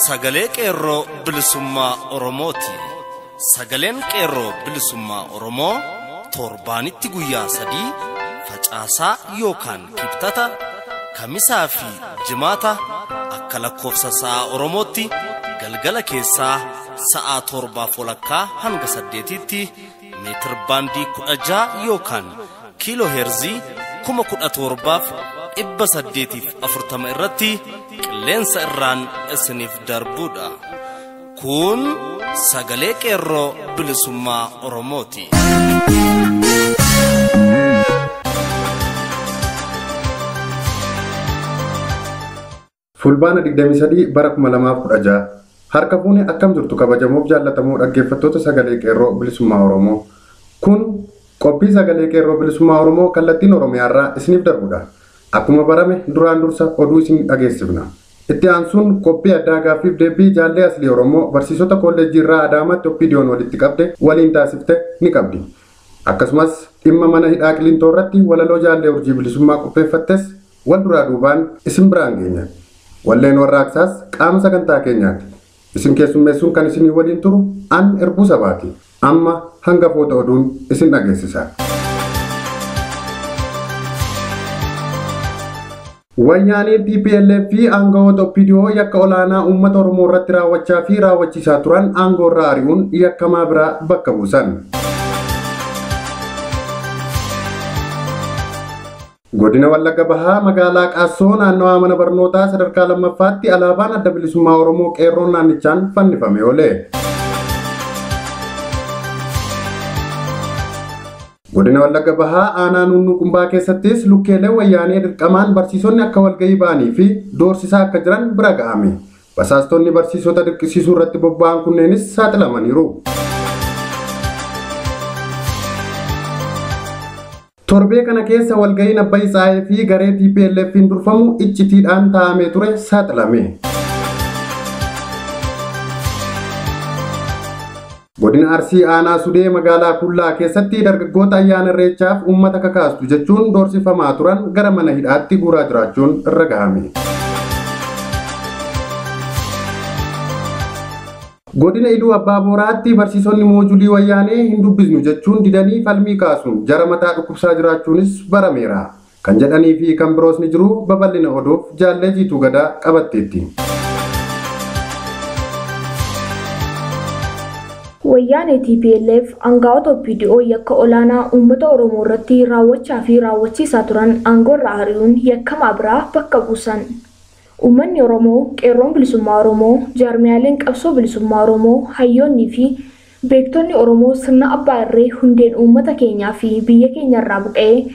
Sagalee Qeerroo Bilisummaa Oromooti. Sagaleen Qeerroo Bilisummaa Oromoo torbaanitti guyyaa 3 facaasaa yookaan kibxata, kamisaa fi jimaata akka lakkoofsa sa'a Oromootti galgala keessaa sa'a 7:30 hanga 8tti meetir baandii 16 yookaan kiiloo heerzii 17,840 irratti qilleensa irraan isiniif darbuudha. Kun sagalee Qeerroo Bilisummaa Oromooti. Fulbaana 23 bara 2016 harka fuune akkam jirtu kabajamoof jaallatamoo dhaggeeffattoota sagalee Qeerroo Bilisummaa Oromoo. Kun qophii sagalee Qeerroo Bilisummaa Oromoo kallattiin Oromiyaarraa isiniif darbudha. Akkuma barame duraan dursa oduu isin dhageessifna. Itti aansuun qophii addaa gaaffiif deebii jaallee Aslii Oromoo barsiisota kolleejjii irraa Adaamaatti Oppiidiyoon walitti qabde waliin taasifte ni qabdi. Akkasumas dhimma mana hidhaa Qilintoo irratti walaloo jaallee Urjii Bilisummaa qopheeffattes wal duraa duubaan isin biraan geenya. Walleen warraaqsaas qaama sagantaa keenyaati. Isin keessummeessuun kan isinii waliin turu an Erbuu Sabaati. Amma hangafoota oduun isin dhageessisa. Wayyaaneen TPLF fi aangawoota OPDO yakka olaanaa uummata Oromoo irratti raawwachaa fi raawwachiisaa turan aangoo irraa ari'uun yakkamaa biraa bakka buusan. Godina Wallagga Bahaa magaalaa Qaassoo naannawaa mana barnootaa sadarkaa lammaffaatti alaabaan adda bilisummaa Oromoo qeerroon naannichaan fannifame oole. Godina Wallagga Bahaa aanaa Nunnuu Qumbaa keessattis lukkeelee wayyaanee dirqamaan barsiisonni akka walgahii ba'anii fi doorsisaa akka jiran bira ga'ame. Basaastonni barsiisota dirqisiisuu irratti bobba'an kunneenis saaxilamaniiru. Torbee kana keessa walgahiin Abbayyi Tsaayee fi garee TPLF'n durfamu iccitiidhaan taa'amee ture saaxilame. Godina Arsii aanaa Sudee magaalaa Kullaa keessatti dargaggoota ayyaana Irreechaaf uummata kakaastu jechuun doorsifamaa turan gara mana hidhaatti guuraa jiraachuun irra gahame. Godina Iluu Abbaa Booraatti barsiisonni moojulii wayyaanee hin dubbisnu jechuun didanii falmii kaasuun jara mataa dhukkubsaa jiraachuunis barameera. Kan jedhanii fi kan biroos ni jiru. Babal'ina oduuf jaallee Jiituu Gadaa qabatteetti. Wayyaanee TPLF aangawoota OPDO yakka olaanaa uummata Oromoo irratti raawwachaa fi raawwachiisaa turan aangoo irraa ari'uun yakkamaa biraa bakka buusan. Uummanni Oromoo, Qeerroon Bilisummaa Oromoo, jaarmiyaaleen qabsoo bilisummaa Oromoo, hayyoonnii fi beektonni Oromoo sirna abbaa irree hundeen uummata keenyaa fi biyya keenya irraa buqa'ee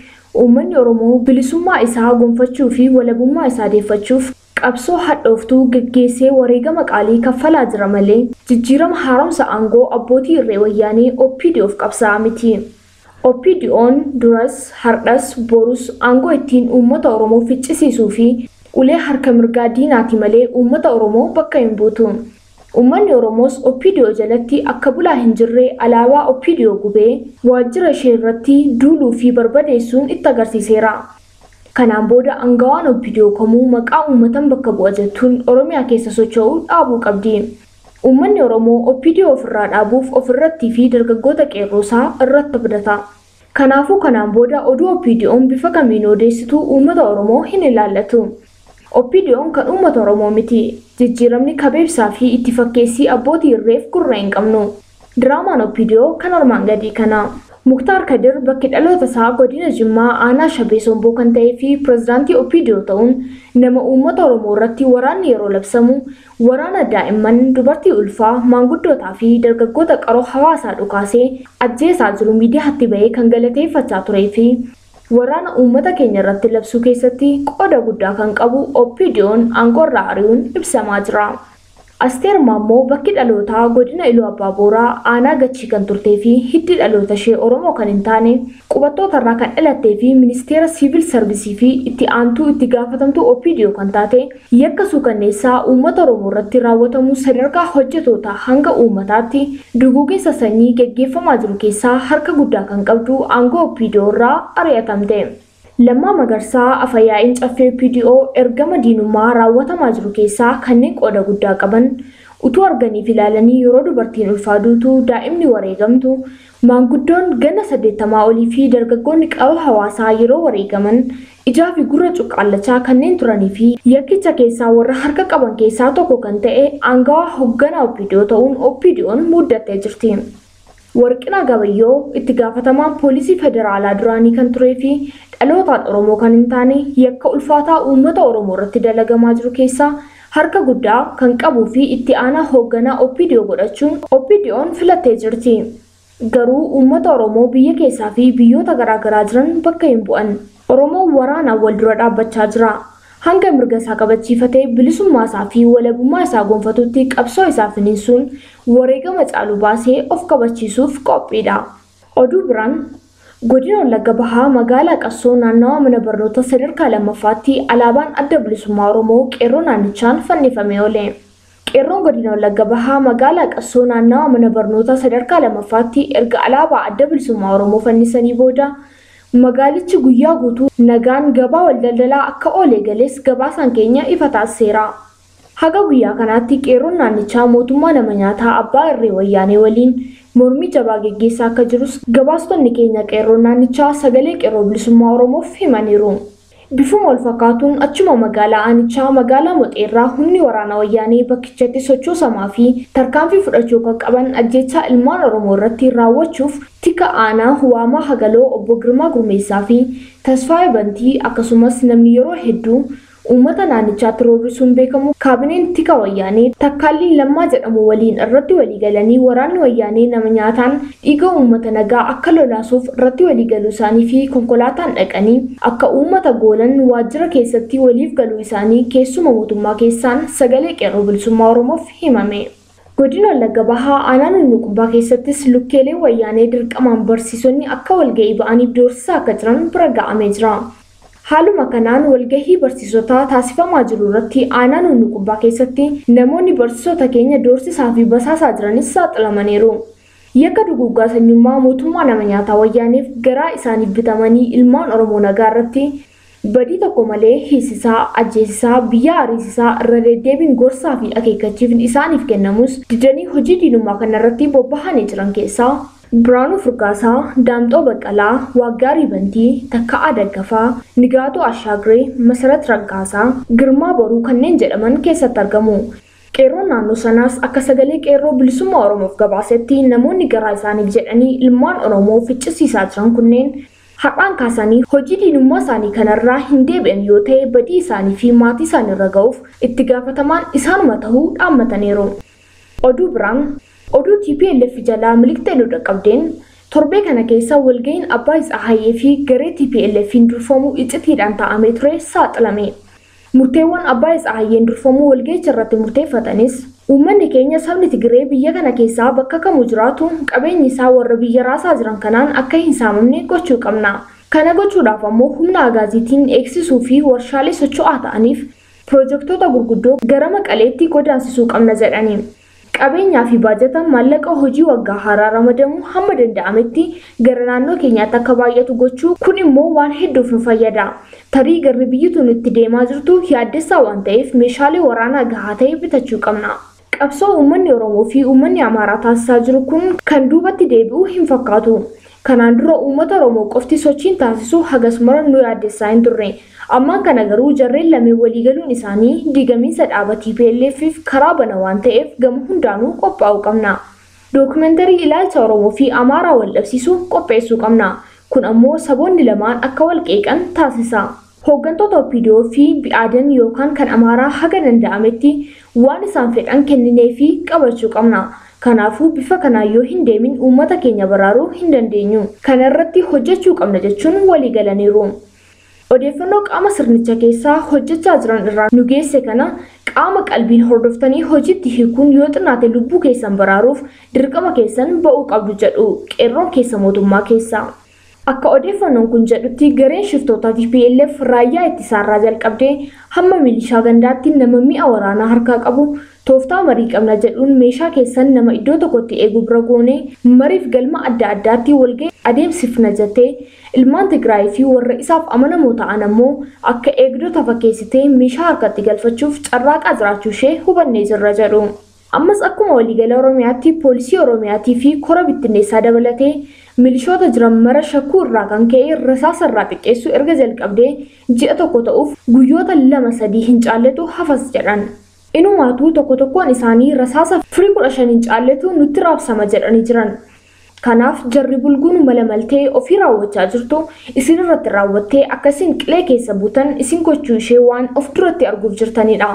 uummanni Oromoo bilisummaa isaa gonfachuu fi walabummaa isaa deeffachuuf qabsoo hadhooftuu geggeessee wareegama qaalii kaffalaa jira malee jijjiirama haaromsa aangoo abbootii irree wayyaanee OPDOf qabsaa'aa miti. OPDOn duras, hardhas, borus aangoo ittiin uummata Oromoo ficcisiisuu fi ulee harka mirgaa diinaati malee uummata Oromoo bakka hin buutu. Uummanni Oromoos OPDO jalatti akka bulaa hin jirre alaabaa OPDO gubee waajjira ishee irratti duuluu fi barbadeessuun itti agarsiiseera. Kanaan booda aangawaan OPDO kamuu maqaa uummatan bakka bu'a jettuun Oromiyaa keessa socho'uu dhaabuu qabdi. Uummanni Oromoo OPDO ofirraa dhaabuuf ofirratti fi dargaggoota qeerroosaa irratti abdata. Kanaafuu kanaan booda oduu OPDO'n bifa kamiin odeessitu uummata Oromoo hin ilaallatu. OPDO'n kan uummata Oromoo miti. Jijjiiramni kabeebsaa fi itti fakkeessii abbootii irreef gurra hin qabnu. Diraamaan OPDO kan armaan gadii kana. Muktaar Kadir bakki dhaloota isaa godina Jimmaa aanaa Shabee Somboo kan ta'ee fi pirezidaantii OPDO ta'uun nama uummata Oromoo irratti waraanni yeroo labsamu waraana daa'imman, dubartii ulfaa, maanguddootaa fi dargaggoota qaroo hawaasaa dhukaasee ajjeesaa jiru miidiyaatti bahee kan galateeffachaa turee fi waraana uummata keenya irratti labsuu keessatti qooda guddaa kan qabu OPDO'n aangoo irraa ari'uun ibsamaa jira. Asteer Maammoo bakki dhalootaa godina Iluu Abbaa Booraa aanaa Gachii kan turtee fi hiddi dhaloota ishee Oromoo kan hin taane qubattoota irraa kan dhalattee fi ministeera siivil sarvisii fi itti aantuu itti gaafatamtuu OPDO kan taate yakka suukanneessaa uummata Oromoo irratti raawwatamu sadarkaa hojjetootaa hanga uummataatti duguuginsa sanyii geggeeffamaa jiru keessaa harka guddaa kan qabdu aangoo OPDO irraa ari'atamte. Lammaa Magarsaa Afayaa'iin Caffee OPDO ergama diinummaa raawwatamaa jiru keessaa kanneen qooda guddaa qaban utuu arganiif ilaalanii yeroo dubartiin ulfaa duutu, daa'imni wareegamtu, maanguddoon ganna 80 olii fi dargaggoonni qaroo hawaasaa yeroo wareegaman ijaa fi gurra cuqqaallachaa kanneen turanii fi yakkicha keessaa warra harka qaban keessaa tokko kan ta'e aangawaa hoogganaa OPDO ta'uun OPDO'n muddattee jirti. Warqinaa Gabayyoo itti gaafatamaan poolisii federaalaa duraanii kan turee fi dhalootaan Oromoo kan hin taane yakka ulfaataa uummata Oromoo irratti dalagamaa jiru keessaa harka guddaa kan qabuu fi itti aanaa hoogganaa OPDO godhachuun OPDO'n filattee jirti. Garuu uummata Oromoo biyya keessaa fi biyyoota garaagaraa jiran bakka hin bu'an. Oromoon waraanaan wal dura dhaabbachaa jira. Hanga mirga isaa kabachiifatee bilisummaa isaa fi walabummaa isaa gonfatutti qabsoo isaa finiinsuun wareegama caalu baasee of kabachiisuuf qophiidha. Oduu biraan godina Wallagga Bahaa magaalaa Qassoo naannawa mana barnoota sadarkaa lammaffaatti alaabaan adda bilisummaa Oromoo qeerroo naannichaan fannifamee oole. Qeerroon godina Wallagga Bahaa magaalaa Qassoo naannawa mana barnoota sadarkaa lammaffaatti erga alaabaa adda bilisummaa Oromoo fannisanii booda magaalichi guyyaa guutuu nagaan gabaa wal daldalaa akka oolee galees gabaasaan keenya ifa taasiseera. Haga guyyaa kanaatti qeerroon naannichaa mootummaa nama nyaataa abbaa irree wayyaanee waliin mormii jabaa geggeessaa akka jirus gabaastonni keenya qeerroon naannichaa sagalee qeerroo bilisummaa Oromoof himaniiru. Bifuma wal fakkaatuun achuma magaalaa aanichaa magaalaa Moxeerraa humni waraana wayyaanee bakkichatti sochoosamaa fi tarkaanfii fudhachuu kan qaban ajjeechaa ilmaan Oromoo irratti raawwachuuf tika aanaa Waamaa Hagaloo obbo Girmaa Gurmeessaa fi Tasfaayee Bantii akkasumas namni yeroo hedduu uummata naannichaatti roorrisuun beekamu kaabineen tika wayyaanee Takkaalliin Lammaa jedhamu waliin irratti waliigalanii waraanni wayyaanee nama nyaataan dhiiga uummata nagaa akka lolaasuuf irratti waliigaluu isaanii fi konkolaataan dhaqanii akka uummata goolan waajjira keessatti waliif galuu isaanii keessuma mootummaa keessaan sagalee qeerroo bilisummaa Oromoof himame. Godina Wallagga Bahaa aanaa Nuunnuu keessattis lukkeelee wayyaanee dirqamaan barsiisonni akka walga'ii ba'aniif doorsisaa akka jiran bira ga'amee jira. Haaluma kanaan walgahii barsiisotaa taasifamaa jiru irratti aanaa Nuunnuu keessatti namoonni barsiisota keenya doorsisaa fi basaasaa jiranis saaxilamaniiru. Yakka duguuggaa sanyummaa mootummaa nama nyaataa wayyaaneef garaa isaaniif bitamanii ilmaan Oromoo nagaa irratti badii tokko malee hiisisaa, ajjeesisaa, biyya ariisisaa irra deddeebiin gorsaa fi akeekkachiifni isaaniif kennamus didanii hojii diinummaa kanarratti bobbahanii jiran keessaa Biraanuu Furgaasaa, Daamxoo Baqqalaa, Waaggaarii Bantii, Takka'aa Daggafaa, Nigaatuu Ashaagiree, Masarat Raggaasaa, Girmaa Boruu kanneen jedhaman keessatti argamu. Qeerroon naannoo sanaas akka sagalee qeerroo bilisummaa Oromoof gabaasetti namoonni garaa isaaniif jedhanii ilmaan Oromoo ficcisiisaa jiran kunneen har'aan kaasanii hojii diinummaa isaanii kanarraa hin deebi'an yoo ta'e badii isaanii fi maatii isaaniirra ga'uuf itti gaafatamaan isaanuma ta'uu dhaammataniiru. Oduu biraan oduu TPLF jalaa miliqxee nu dhaqqabdeen torbee kana keessa walga'iin Abbaa Tsahaayyee fi garee TPLF'n durfamu iccitiidhaan taa'amee ture saaxilame. Murteewwan Abbaa Tsahaayyeen durfamu walga'icha irratti murteeffatanis uummanni keenya sabni Tigiree biyya kana keessaa bakka kamuu jiraatu qabeenyi isaa warra biyya raasaa jiran kanaan akka hin saamamne gochuu qabna. Kana gochuudhaaf ammoo humna agaaziitiin eegsisuu fi warshaalee socho'aa ta'aniif piroojektota gurguddoo gara Maqaleetti godaansisuu qabna jedhani. Qabeenyaa fi baajata maallaqa hojii waggaa haaraa ramadamu hamma danda'ametti gara naannoo keenyaatti akka baay'atu gochuu kun immoo waan hedduuf nu fayyada. Tarii garri biyyi tun itti deemaa jirtu yaaddessaa waan ta'eef meeshaalee waraanaa gahaa ta'e bitachuu qabna. Qabsoo uummanni Oromoo fi uummanni Amaaraa taasisaa jiru kun kan duubatti deebi'u hin fakkaatu. Kanaan dura uummata Oromoo qofti sochiin taasisu hagas mara nu yaaddessaa hin turre. Ammaan kana garuu jarreen lameen waliigaluun isaanii diigamiinsa dhaaba TPLFif karaa bana waan ta'eef gama hundaanuu qophaa'uu qabna. Dookumentarii ilaalcha Oromoo fi Amaaraa wal dhabsiisu qopheessuu qabna. Kun ammoo saboonni lamaan akka wal qeeqan taasisa. Hooggantoota OPDO fi Bi'aadan yookaan kan Amaaraa haga danda'ametti waan isaan fedhan kenninee fi qabachuu qabna. Kanaafuu bifa kanaan yoo hin deemin uummata keenya baraaruu hin dandeenyu. Kana irratti hojjechuu qabna jechuun walii galaniiru. Odeeffannoo qaama sirnicha keessaa hojjechaa jiran irraa nu geesse kana qaama qalbiin hordoftanii hojiitti hiikuun yoo xinnaate lubbuu keessan baraaruuf dirqama keessan ba'uu qabdu jedhu qeerroon keessa mootummaa keessaa. Akka odeeffannoon kun jedhutti gareen shiftoota TPLF raayyaa ittisaarraa jalqabdee hamma milishaa gandaatti nama mi'a waraanaa harkaa qabu tooftaa marii qabna jedhuun meeshaa keessan nama iddoo tokkotti eeguu bira goone mariif galma adda addaatti walga'ii adeemsifna jettee ilmaan Tigraay fi warra isaaf amanamoo ta'an ammoo akka eegdota fakkeessitee meeshaa harkatti galfachuuf carraaqaa jiraachuu ishee hubannee jirra jedhu. Ammas akkuma waliigala Oromiyaatti poolisii Oromiyaatii fi kora bittinneessaa dabalatee milishoota jiran mara shakkuu irraa kan ka'e rasaasa irraa xiqqeessuu erga jalqabdee ji'a tokko ta'uuf guyyoota 2-3 hin caalletu hafas jedhan. Inumaatuu tokko tokkoon isaanii rasaasa firii 15 hin caalletu nutti raabsama jedhanii jiran. Kanaaf jarri bulguun mala maltee ofii raawwachaa jirtu isin irratti raawwattee akkasiin qilee keessa buutan isin gochuu ishee waan of duratti arguuf jirtanidha.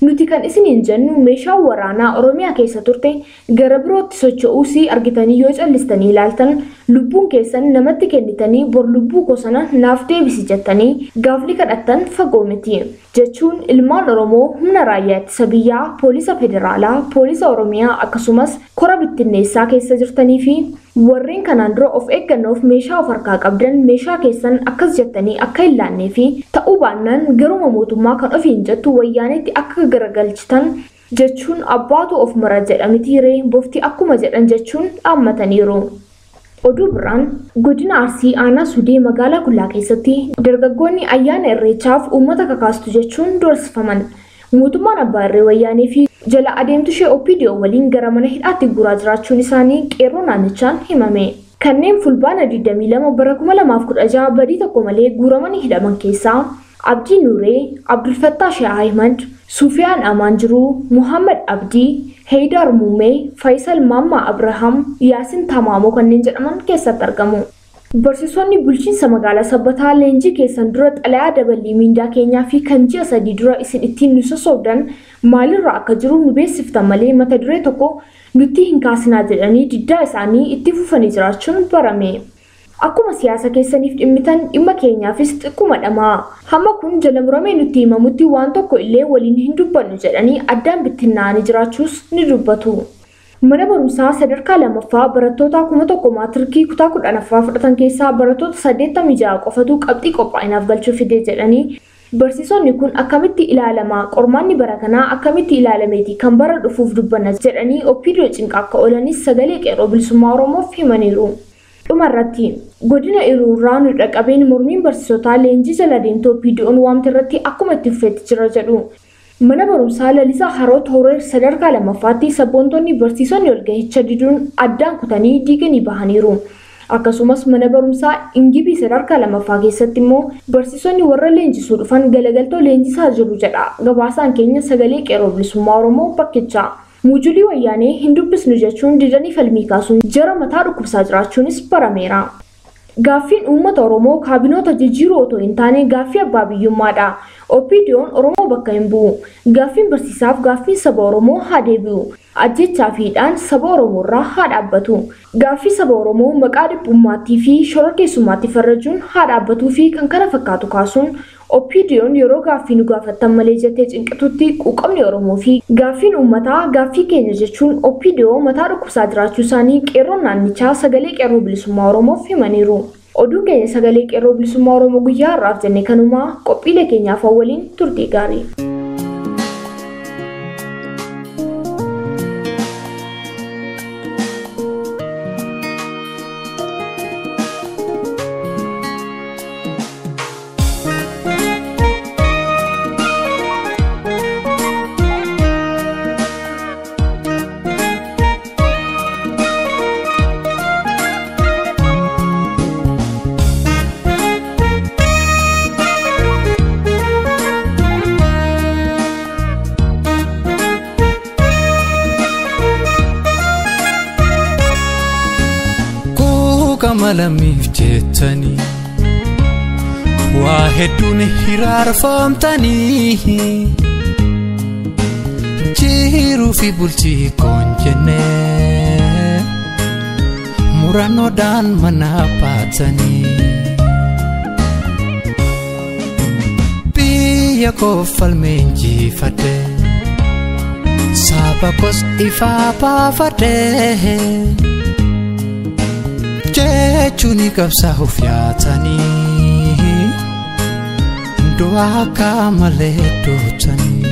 Nuti kan isiniin jennu meeshaa waraanaa Oromiyaa keessa turte gara birootti socho'uusii argitanii yoo callistanii ilaaltan lubbuun keessan namatti kennitanii bor lubbuu kosana naaf deebisi jettanii gaafni kadhattan fagoo miti. Jechuun ilmaan Oromoo humna raayyaa ittisa biyyaa, poolisa federaalaa, poolisa Oromiyaa akkasumas kora bittinneessaa keessa jirtanii fi warreen kanaan dura of eeggannoof meeshaa of harkaa qabdan meeshaa keessan akkas jettanii akka hin laannee fi ta'uu baannaan garuma mootummaa kan ofiin jettu wayyaanetti akka garagalchitan jechuun abbaatu of mara jedhamiti ree bofti akkuma jedhan jechuun dhaammataniiru. Oduu biraan godina Arsii aanaa Sudee magaalaa Kullaa keessatti dargaggoonni ayyaana Irreechaaf uummata kakaastu jechuun doorsifaman. Mootummaan Abbaa Irree Wayyaanee fi jala adeemtu ishee OPDO waliin gara mana hidhaatti guuraa jiraachuun isaanii qeerroo naannichaan himame. Kanneen fulbaana 22 bara 2016 badii tokko malee guuramanii hidhaman keessaa Abdii Nuuree, Abdulfattaa Shee Ahmad, Sufiyaan Amaan Jiruu, Muhammad Abdii, Heydar Muummee, Faisal Maammaa Abrahaam, Yaasin Tamaamoo kanneen jedhaman keessatti argamu. Barsiisonni bulchiinsa magaalaa Sabbataa leenjii keessan dura xalayaa daballii miindaa keenyaa fi kan ji'a 3 dura isin ittiin nu sossoobdan maalirraa akka jiru nu beeksiftan malee mata duree tokko nutti hin kaasinaa jedhanii diddaa isaanii itti fufanii jiraachuun barame. Akkuma siyaasa keessaniif dhimmitan dhimma keenyaafis xiqquma dhamaa. Hamma kun jala muramee nutti himamutti waan tokko illee waliin hin dubbannu jedhanii addaan bittinnaa'anii jiraachuus ni dubbatu. Mana barumsaa sadarkaa 2ffaa barattoota 1000 maatirikii kutaa 10ffaa fudhatan keessaa barattoota 86 qofatu qabxii qophaa'inaaf galchuu fide jedhanii barsiisonni kun akkamitti ilaalama qormaanni bara kanaa akkamitti ilaalameeti kan bara dhufuuf dubbanna jedhanii OPDO cinqaa akka oolanis sagalee qeerroo bilisummaa Oromoof himaniiru. Dhumarratti godina Iruurraa nu dhaqabeen mormiin barsiisotaa leenjii jala deemtuu OPDO'n waamte irratti akkuma itti fufeetti jira jedhu. Mana barumsaa Lalisaa Haroo Toorer sadarkaa 2ffaatti sabboontonni barsiisonni walgahicha diduun addaan kutanii diiganii bahaniiru. Akkasumas mana barumsaa Ingibii sadarkaa 2ffaa keessatti immoo barsiisonni warra leenjisuu dhufan galagaltoo leenjisaa jiru jedha gabaasaan keenya sagalee qeerroo bilisummaa Oromoo bakkichaa. Muujulii wayyaanee hin dubbisnu jechuun didanii falmii kaasuun jara mataa dhukkubsaa jiraachuunis barameera. Gaaffiin uummata Oromoo kaabinoota jijjiiruu otoo hin taane gaaffii abbaa biyyummaadha. OPDO'n Oromoo bakka hin bu'u. Gaaffiin barsiisaaf gaaffiin saba Oromoo haa deebi'u. Ajjechaa fi hidhaan saba Oromoo irraa haa dhaabbatu. Gaaffii saba Oromoo maqaa dhiphummaattii fi shororkeessummaatti farrajuun haa dhaabbatuu fi kan kana fakkaatu kaasuun OPDO'n yeroo gaaffii nu gaafattan malee jettee cinqitutti quuqamni Oromoo fi gaaffiin uummataa gaaffii keenya jechuun OPDO mataa dhukkubsaa jiraachuu isaanii qeerroon naannichaa sagalee qeerroo bilisummaa Oromoof himaniiru. Oduun keenya sagalee qeerroo bilisummaa Oromoo guyyaa har'aaf jenne kanumaa qophiilee keenyaaf waliin turtii gaarii. Malamiif jettanii waa hedduun hiraarfamtanii jiruu fi bultii koon jennee murannoodhaan mana baatanii biyya koo falmee injifadhe saba koos ifaa baafadhe. Jechuun qabsaa'uuf yaatanii du'a akka malee duutanii.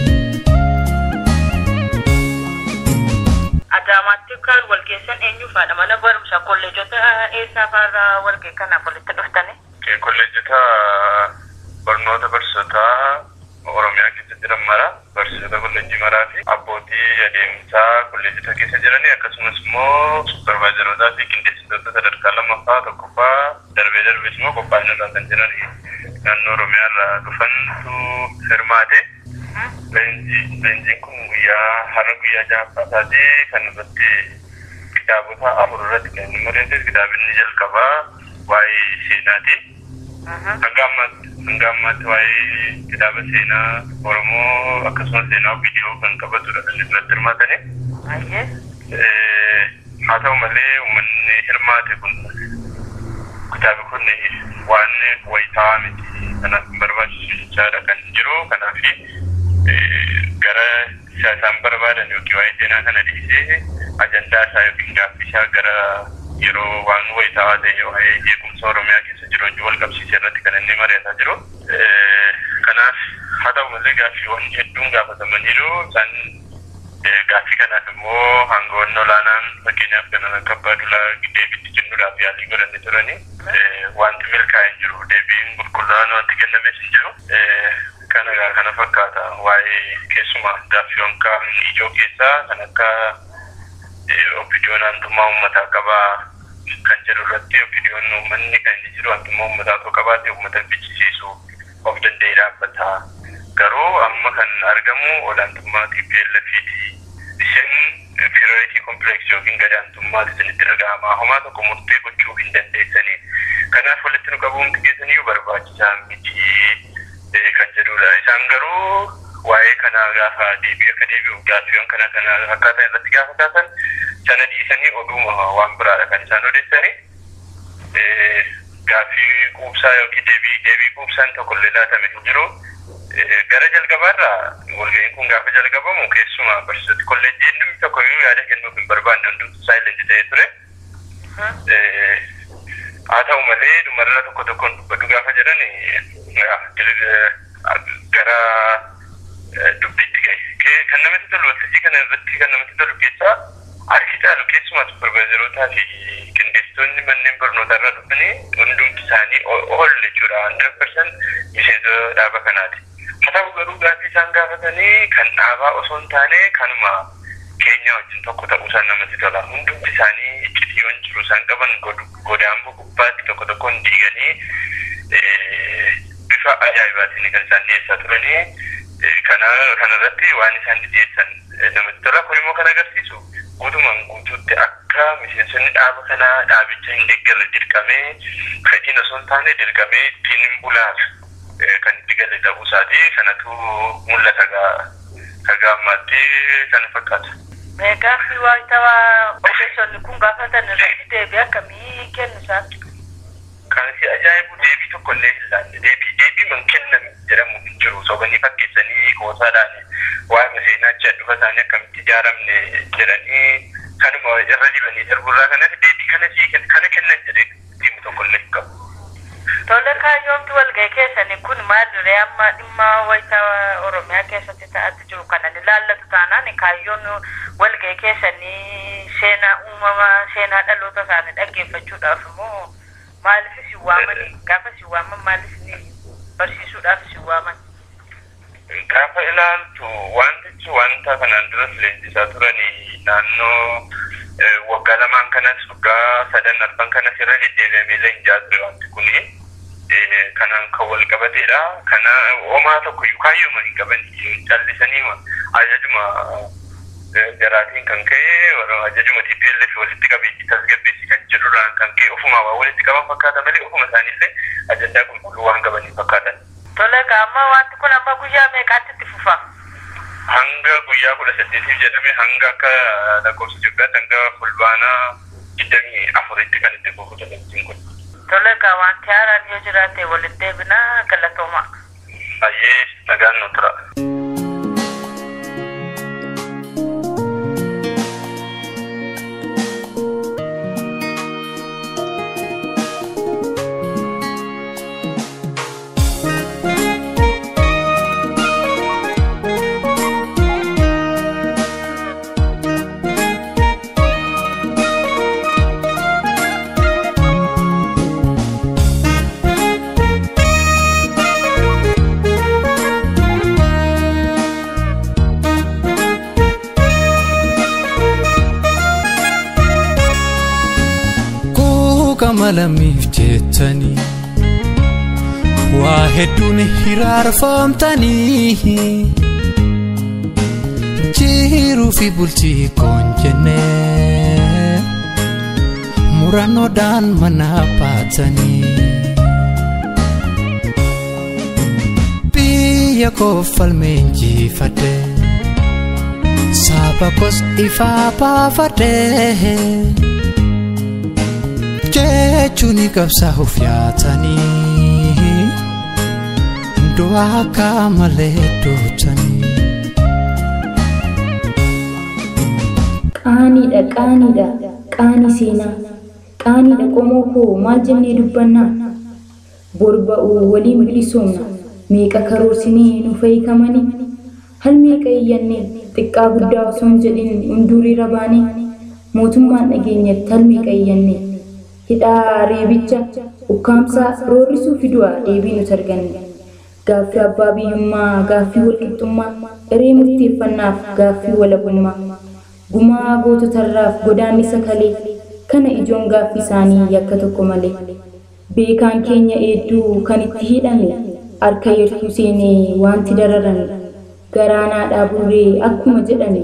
Adaamaatti kan walgeessan eenyu faadha? Mana barumsaa kolleejota eessaa fa'arraa walga'ii kanaaf walitti dhuftani? Kolleejota barnoota barsiisotaa Oromiyaa keessa jiran mara, barsiisota kolleejjii maraa fi abbootii adeemsaa kolleejjota keessa jiranii akkasumas immoo suuparvaayizarotaa fi qindeessitoota sadarkaa lammaffaa tokkoffaa darbee darbees immoo qophaa'ina irraa kan jiran naannoo Oromiyaa irraa dhufantu hirmaate. Leenjiin kun guyyaa har'a guyyaa ja'affaa isaati kan irratti kitaabota afur irratti kan inni mari'ates kitaabni jalqabaa waa'ee seenaati. Hanga ammaatti waa'ee kitaaba seenaa Oromoo akkasumas seenaa viidiyoo kan qabatudha kan irratti hirmaatani. Haa ta'u malee uummanni hirmaate kun kitaabni kun waan wayitaawaa miti kanaaf hin barbaachisu jechaadha kan jiru kanaaf gara isaan barbaadan yookiin waa'ee seenaa kana dhiisee ajandaa isaa yookiin gaaffii isaa gara yeroo waan wayitaawaa ta'e waa'ee jeequmsa Oromiyaa keessa jiru wajjin wal qabsiisee irratti kan inni mari'ataa jiru. Kanaaf haa ta'u malee gaaffiiwwan hedduun gaafatamaniiru isaan gaaffii kanaaf immoo aangawoonni olaanaan fakkeenyaaf kan akka Abbaa Duulaa deebiitti kennuudhaaf yaalii godhanii turani. Wanti milkaa'e hin jiru deebiin qulqullaa'aan wanti kennames hin jiru. Kana fakkaata waa'ee keessumaa gaaffiiwwan kaan ijoo keessaa kan akka opiidiyoon aantummaa uummataa qabaa kan jedhu irratti opiidiyoon uummanni kan inni jiru aantummaa uummataa otoo qabaate uummata fichisiisu of danda'ee dhaabbata. Garuu amma kan argamu olaantummaa TPLF'ti. Isin inferiority complex yookiin gadaantummaatu isinitti dhaga'ama. Homaa tokko murtee gochuu hin dandeessanii. Kanaaf walitti nu qabuun keessaniyyuu barbaachisaa miti kan jedhudha. Isaan garuu waa'ee kanaa gaafa deebii akka deebi'uuf gaaffiiwwan kana kana akkaataa irratti gaafa kaasan sana dhiisanii oduuma waan biraadha kan isaan odeessanii. Gaaffii quubsaa yookiin deebii quubsaan tokkollee laatame hin jiru. Gara jalqabaarraa walga'iin kun gaafa jalqabamu keessumaa barsiisota kolleejjii namni tokko iyyuu yaada kennuuf hin barbaanne hundumtu saayilentii ta'ee ture. Haa ta'u malee dhumarra tokko tokkoon dubbadhu gaafa jedhan gara dubbiitti gahe. Kan namatti tolu waltajjii kana irratti kan namatti tolu keessaa harki caalu keessumaa suuparvaayizarotaa fi qindeessitoonni manneen barnootaa irraa dhufanii hundumti isaanii ol jechuudha. 100% miseensota dhaaba kanaati. Haa ta'u garuu gaaffii isaan gaafatanii kan dhaabaa osoo hin taane kanuma keenya wajjin tokko ta'uu isaan namatti tola. Hundumti isaanii iccitiiwwan jiru isaan qaban godaanfoo gubbaatti tokko tokkoon diiganii bifa ajaa'ibaatiin kan isaan dhiyeessaa turanii kanarratti waan isaan dhiyeessan namatti tola. Kun immoo kan agarsiisu guutumaan guutuutti akka miseensonni dhaaba kanaa dhaabicha hin deeggarre dirqamee fedhiin osoo hin taane dirqamee ittiin hin bulaaf kan itti gale ta'uu isaati. Kanatu mul'ata haga ammaatti kana fakkaata. Gaaffii wayitaawaa ogeessonni kun gaafatan irratti deebii akkamii kennu isaan? Kan si ajaa'ibu deebii tokko illee hin laanne deebii man kenname jedhamu hin jiru sobanii fakkeessanii qoosaadhaan waa'ee seenaa achi dhufa isaanii akkamitti ijaaramne jedhanii kanuma irra dibanii darburraa kanas deebii kana sii kana kennan jedhee himu tokko illee hin qabu. Tole kaayyoomti walga'ii keessanii kun maal duree amma dhimma wayitaawaa Oromiyaa keessatti ta'aa jiru kana ni laallatu taanaan kaayyoon walga'ii keessanii seenaa uumamaa seenaa dhaloota isaanii dhaggeeffachuudhaaf immoo maaliif isin waaman gaafa isin waaman maaliif ni barsiisuudhaaf isin waaman? Gaafa ilaaltu wantichi wanta kanaan duras leenjisaa turanii naannoo waggaa lamaan kanas waggaa sadan arfan kanas irra deddeebi'amee leenjaa ture wanti kuni. Kanaan kan wal qabateedha. Kana homaa tokko iyyuu kaayyooma hin qaban callisanii ajajuma garaatiin kan ka'e ajajuma TPLF walitti qabeessi tasgabbeessi kan jedhurraan kan ka'e ofuma waa walitti qaban fakkaata malee ofuma isaaniillee ajandaa qulqulluu waan qabaniin fakkaatan. Tole amma wanti kun amma guyyaa meeqaatti itti fufa? Hanga guyyaa 18 jedhame hanga akka lakkoofsa Itoophiyaatti hanga fulbaanaa 24tti kan itti fufu leenjiin kun. Tole wanti haaraan yoo jiraate walitti deebinaa galatooma. Baay'ee nagaan nu tura. Quuqama lammiif jettanii waa hedduun hiraarfamtanii jiruu fi bultii koon jennee murannoodhaan mana baatanii biyya koo falmee injifadhe saba koos ifaa baafadhe. Jechuun qabsaa'uuf yaatanii du'a akka malee duutanii. Qaaniidha qaaniidha qaanii seenaa qaaniidha qomoo koo maal jennee dubbannaa borba'uu waliin bilisoomna meeqa karoorsinee nu fayykamanii hal meeqa iyyannee xiqqaa guddaa osoo hin jedhin hundurii rabaanii mootummaan dhageenyatti hal meeqa iyyannee. Hidhaa reebicha ukkaamsaa roorrisuu fi du'a deebii nuti arganne. Gaaffii abbaa biyyummaa, gaaffii walqixxummaa, hiree murteeffannaaf gaaffii walabummaa. Gumaa goototarraaf godaannisa kalee kana ijoon gaaffii isaanii yakka tokko malee. Beekaan keenya hedduu kan itti hidhame harka yertuu seenee wanti dararame garaanaadhaa burree akkuma jedhame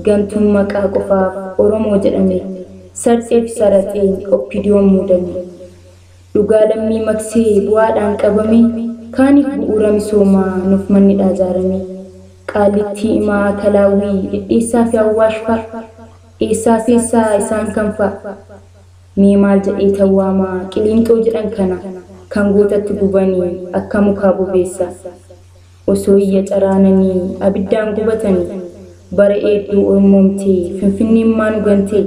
gantuun maqaa qofaaf Oromoo jedhame. Sarxee fi saraxee OPDO'n muudame. Dhugaa lammii maksee bu'aadhaan qabame kaaniif bu'uura misoomaa nuuf manni ijaarame. Qaallittii himaa kalaawwii dhidheessaa fi awwaash fa'a eessaa feessaa isaan kan fa'a. Mee maal jedhee tawwaamaa qiliinxoo jedhan kana kan gootatti gubanii akka mukaa bobeessa. Osoo iyya caraananii abiddaan gubatanii bara hedduu ormoomtee finfinneen maan gantee.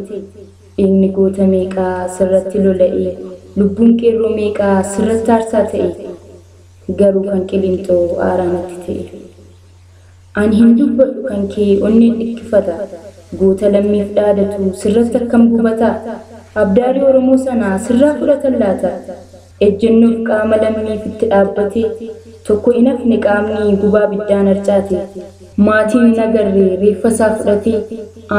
Inni goota meeqaa sirratti lola'e lubbuun qeerroo meeqaa sirratti aarsaa ta'e garuu kan qiliinxoo aaraa natti ta'e. Ani hin dubbadhu kan kee onneen dhikkifata goota lammiif dhaadatu sirratti akkam gubata abdaarii Oromoo sanaa sirraa fudhatan laata ejjennoof qaama lammiif itti dhaabbate tokko hin hafne qaamni gubaa biddaan harcaate maatiin hin agarre reeffa isaa fudhate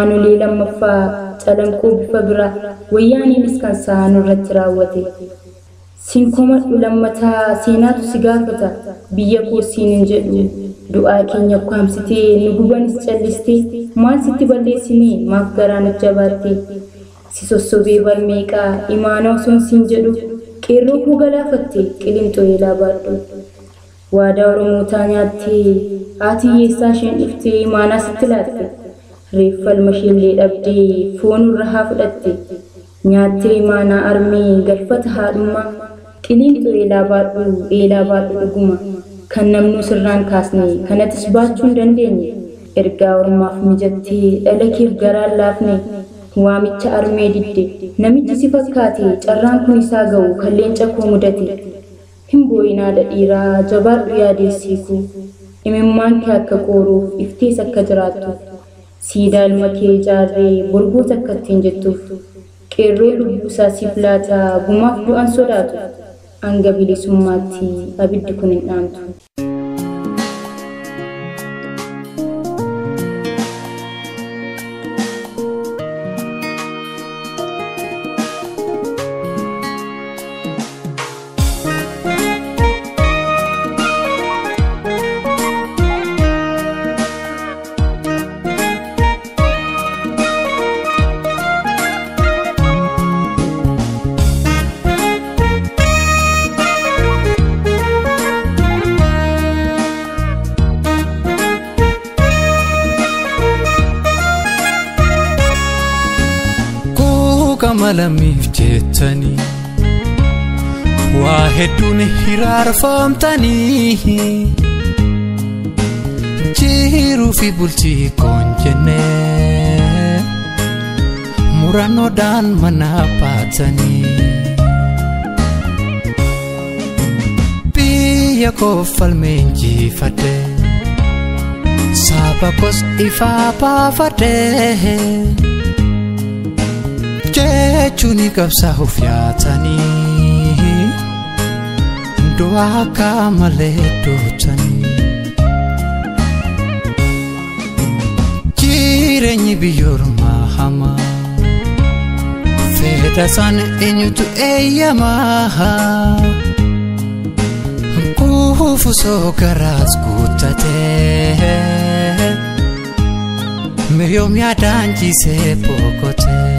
aanolee lammaffaa calanqoo bifa biraa wayyaaniinis kan sa'aan irratti raawwate. Siin komadhu lammataa seenaatu si gaafata biyya koo siin hin jedhu du'aa keenya ukkaamsitee nu gubanis callistee maal sitti balleessinee maaf garaa nu jabaatte si sossobee barmeeqaa imaana osoon siin jedhu qeerroo koo galaafatte qilinxoo eelaa baadhu. Waadaa Oromootaa nyaattee haati hiyyeessaa isheen dhuftee imaanaa sitti laatte. Reeffa ilma isheellee dhabdee foonurra haa fudhatte nyaattee imaanaa armee galfata haadhummaa qilinxoo eelaa baadhu dhuguma kan namnuu sirraan kaasne kanatis baachuu hin dandeenye ergaa ormaaf mijattee dhala keef garaan laafne waamicha armee didde namichi si fakkaate carraan kun isaa ga'u kan leenca koo mudate hin boo'inaa dhiiraa jabaadhu yaadeessiiku imimmaan kee akka qooruuf iftees akka jiraattu. Siidaa ilma kee ijaarree borgoota akka ittiin jettuuf qeerroo lubbuu isaa siif laata gumaaf du'an sodaatu hanga bilisummaatti abiddi kun hin dhaamtu. Quuqama lammiif jettanii waa hedduun hiraarfamtanii jiruu fi bultii koon jennee murannoodhaan mana baatanii biyya koo falmee injifadhe saba koos ifaa baafadhe. Jechuun qabsaa'uuf yaatanii du'a akka malee duutanii. Jireenyi biyyoormaa hamaa fedha Tasaan eenyutu eeyyamaa kuufu soo garaas guuttatee Miriyoom yaadaan ciisee boqotee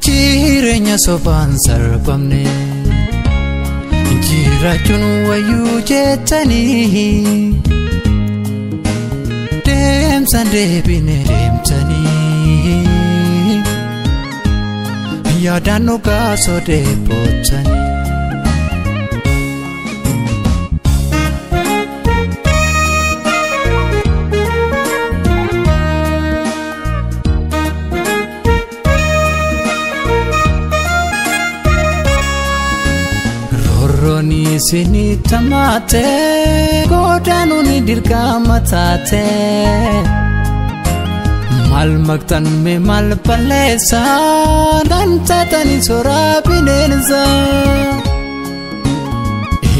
Jireenya sobaan sarbamne jiraachuun wayyuu jettanii deemsaan deebine deemtanii yaadaan dhugaa sodee bootanii. Sini tamate godanu ni dirqama taate mal maqtan me mal balleessa dan taatani soraa bineensa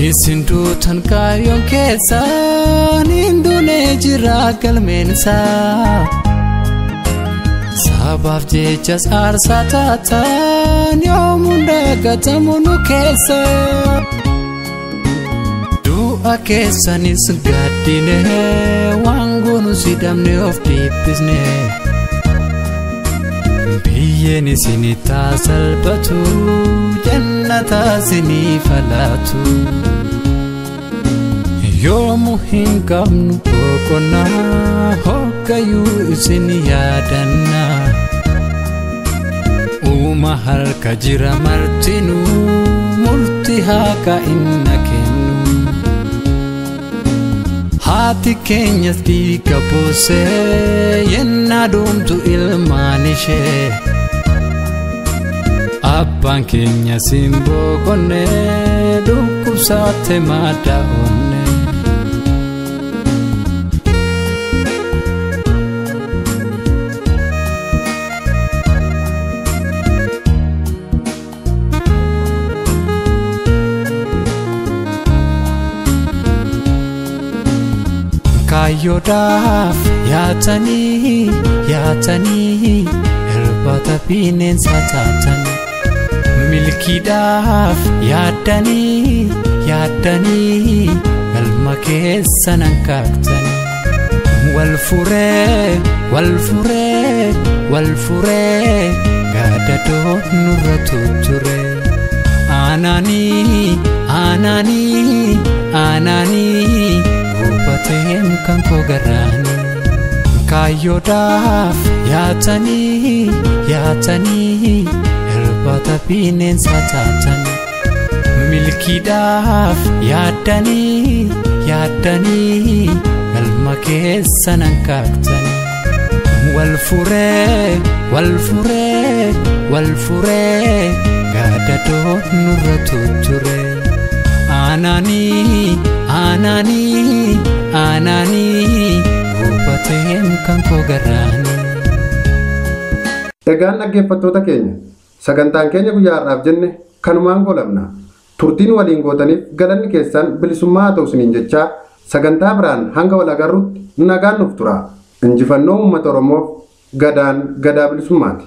isin duutan kaayyoon keessa hin duune jira galmeensa sabaaf jechas aarsaa taatan yoomuu dagatamu nu keessa. Du'a keessanis gaddine waan goonu sidhamne of dhiphисne biyyeen isinitti salphatu jannata isiniif laatu yoomuu hin qabnu boqonnaa hoggayyuu isin yaadanna uuma harka jira martinuu murtii haqa inna kennu. Haati keenyas dhiiga boosee yennaa doomtu ilmaan ishee Abbaan keenya siin boqonne dhukkubsaate madda onne. Kaayyoodhaaf yaatanii yaatanii irbaata bineensa taatanii milkiidhaaf yaaddanii yaaddanii galma keessa nan kaaktanii wal furee wal furee wal furee gaadadoo nurra tutture aanaanii aanaanii aanaanii. Gubateen kan koo garaanii kaayyoodhaaf yaatanii yaatanii irbaata bineensa taatanii milkiidhaaf yaaddanii yaaddanii galma keessa nan kaaktanii wal furee wal furee wal furee gaadadoo nurra tutture. Aanaanii aanaanii aanaanii gubateen kan koo garaanii. Egaan dhaggeeffattoota keenya sagantaan keenya guyyaa har'aaf jenne kanumaan goolabna. Turtiin waliin gootaniif galanni keessan bilisummaa haa ta'u isiniin jechaa sagantaa biraan hanga wal agarrutti nagaan nuuf tura. Injifannoo uummata Oromoof gadaan gadaa bilisummaati.